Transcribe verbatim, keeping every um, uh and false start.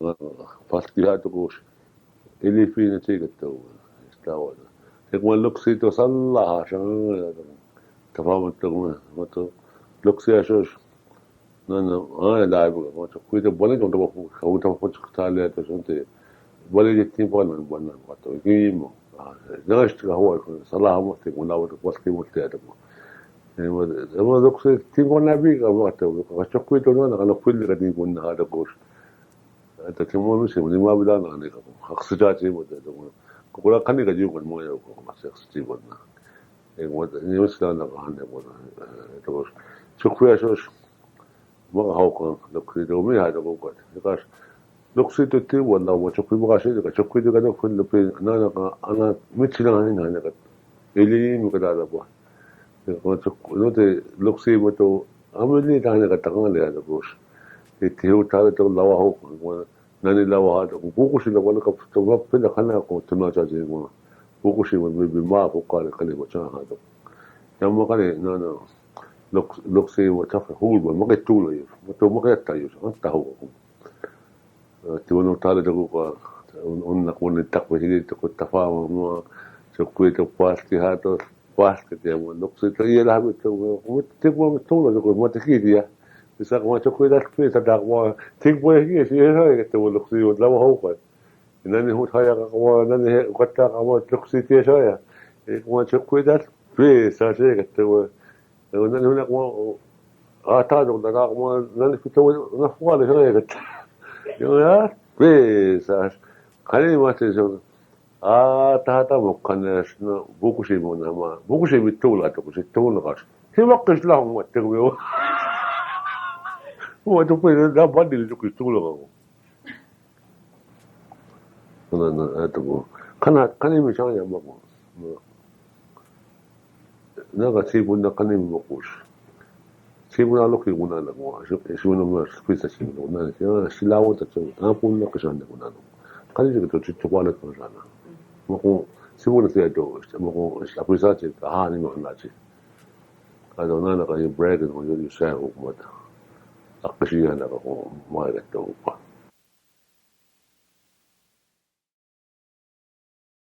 Paltki ha to kos. Ilifina chikatto. Esta wala. Tek ma luksitu salla ha shan. Tafama to ma. Ma to luksi asos. No, no. Ah, la bu. Ma to kuita bole to to ko to ko tale to sonte. Bole je tin pa na ba na pa to. Ki mo. Na sta ho ko salla ha mo te ko na to paltki mo te to. Ema, ema luksi tin ko na bi ka ma to. Ka chokkuito no na ka no pil ka tin ko na ha to kos. Ata kemo mi se ni ma bida na ne ka. Haksi ja che mo te to. Ko kora kani ka ju ko mo yo ko ma se haksi ji ko na. E mo ni mo sila na ka ne ko na. To kos. Chokkuya sos. Ma ka hau ka. Luksi to mi ha to ko ka. Kas. Luksi to ti wa na wa chokku ma ka se ka. Chokkuito ka to ko pe na na ka ana mi chi na ni na ka. Ili mi ka da da ba. Ko to no te luksi mo to ameli ta ne ka ta ka le ha to kos. Te te hu ta to la wa ho ko nani la wa ha to ko bukushi la wa ka to wa pe la kana ko to na cha je ko. Bukushi mo me bi ma ko ka le ka le mo cha ha to. Ya mo ka le no no. Luk luksi mo cha fa hu mo ma ke tu lo yo. Mo to ma ke ta yo. An ta ho ko. Ti wano tale to ko ka, un, un na ko ni tak pe hili to ko tafa mo, mo, so ko to pas ki ha to, pas ki te mo, luksi to ye la mo to, mo, mo, te mo, mo to lo to ko, mo te ki dia. Isa ko mo to ko da pe ta da mo, te mo ye si, ye to mo luksi, la mo ho ko. Nani hu ha ya ka mo, nani he, ko ta ka mo, luksi te so ya. E ko mo to ko da pe, sa se ka to mo. Eo, nani hu na ko, a ta do na ko, nani fito na fua le sana ya. Yo ya, pe sa. Kani ma te so. A ta ta mo kani na bukushi mo na ma. Bukushi mi to la to ko si to na kas. Hi ma kas la mo te ko. Mo to pe na ba di to ko to la ko. Na, na, a to ko. Kana, kani mi chang ya ma ko. Na ka ti bu na kani mi ma ko. Ti bu na lo ki bu na na ko. Si, si bu na ma, si sa si bu na. Si, si la wo ta to. Na bu na ka sa na ko na. Kani ji to ti to wa na ko sa na. Ma ko, si bu na ti to. Ma ko, si a pe sa ti, ha ni ma na ti. Ka to na na ka i break no yo yo sa ko ma ta. A ka si ya na ka ko, ma ka to pa.